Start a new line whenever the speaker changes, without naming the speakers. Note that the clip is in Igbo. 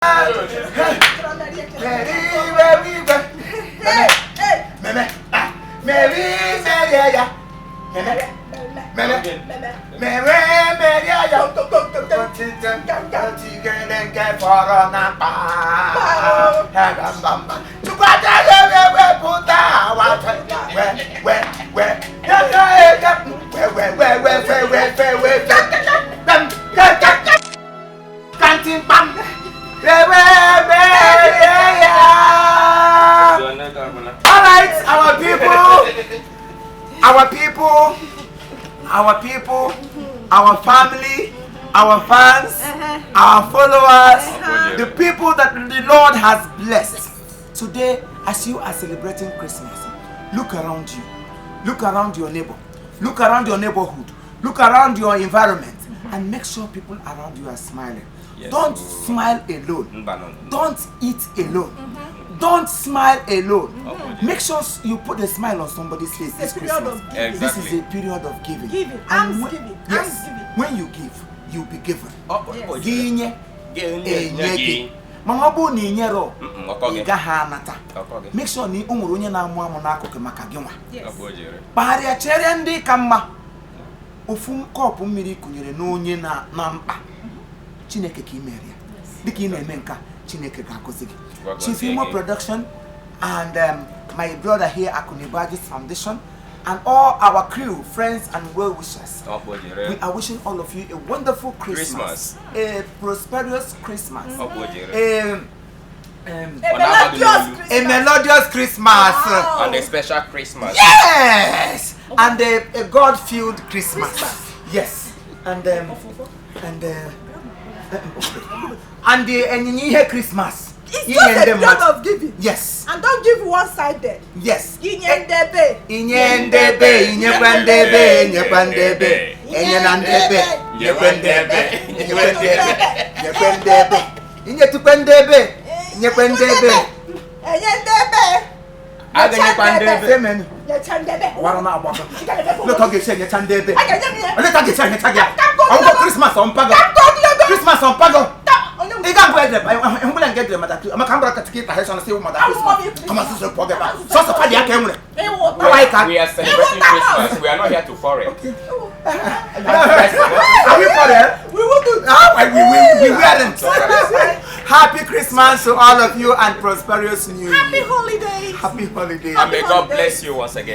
Meri weriwe. Meme. Ah. Meri merie ya. Meme. Meme. Mere merie ya. Otigere nke fọrọ na mkpa. Mba mba. Chukwu adịghị ewepụta awa. We we we. Ya ya ya. We we we we we we we we. Bam. Ka ka ka. Kantin pam. Rewe merie ya. All right, our people, our people, our people, our family, our fans, our followers, the people that the Lord has blessed. Today, as you are celebrating Christmas, look around you, look around your neighbor, look around your neighborhood, look around your environment, and make sure people around you are smiling. Don't smile alone.
Mba, no.
Don't eat alone. Don't smile alone. Make sure you put a smile on somebody's face this
A period
Christmas.
of giving.
This is a period of giving.
Giving.
And
Alms giving.
Yes.
Alms giving.
When you give, you'll be given.
Ọ
Gị nye,
enye
enye
gị.
gị. Mana ọ bụrụ na ị nyerọ,
Ọkọ
ị
gị.
gaghị anata.
Ọkọ gị.
Make sure na o nwere onye na-amụ amụ n'akụkụ maka gị nwa.
Ọ bụ o jere.
Kpagharịa chere ndị ka mma. Ofu kọpụ mmiri kụnyere n'onye na mkpa. Chineke ka ị mere ya. Dịka ị na-eme nke a, Chineke ga-agọzi gị.
Gọzie
Chief Imo
gị.
Production and my brother here, Akunibajis Foundation, and all our crew, friends, and well wishers.
Ọ bụ o jere.
We are wishing all of you a wonderful Christmas,
Christmas.
A prosperous Christmas,
Ọ bụ o jere.
A
Ọ na-agba gị
melodious
n'olu.
A
Christmas.
melodious Christmas.
Wow.
And a special Christmas.
Yes, and a God-filled Christmas. Yes, and the ịnyịnya ihe Christmas.
It's
Inye
just a
ndị
period
mmadụ.
Of giving. And don't give one-sided. Inye ndebe.
Inye ndebe, inyekwa ndebe, enyekwa ndebe, enye na ndebe, nyekwe ndebe, nyekwe ndebe, nyekwe ndebe, inyetukwe ndebe, nyekwe ndebe.
Enye ndebe.
A ga-enyekwa ndebe.
Amen.
Nyecha ndebe.
Ọwara na-agbakọ. Leta ọ ga-esi enyecha ndebe.
A ga-enye m ya.
Leta ọ ga-esi enyecha gị.
Ka m gụọ.
Ọgwụgwọ Christmas ọmpago.
Ka m gụọ ogologo.
Christmas ọmpago.
Onye
Ị ga-agụ edere ehụbụla nke edere mada maka mgbara katikita ha sọ na sị mada
Awụ
Christmas.
mọmị Christmas.
Kama sịsị pụọ gị ebe a. Sọsọ fadị aka e nwere.
Ịwụta.
Why can't-
We are celebrating Christmas. We are not here to quarrel.
Are we for it?
We will do.
Ah, we weren't. Happy Christmas to all of you and prosperous New
Happy
Year.
holidays.
Happy holidays.
And may God bless you once again.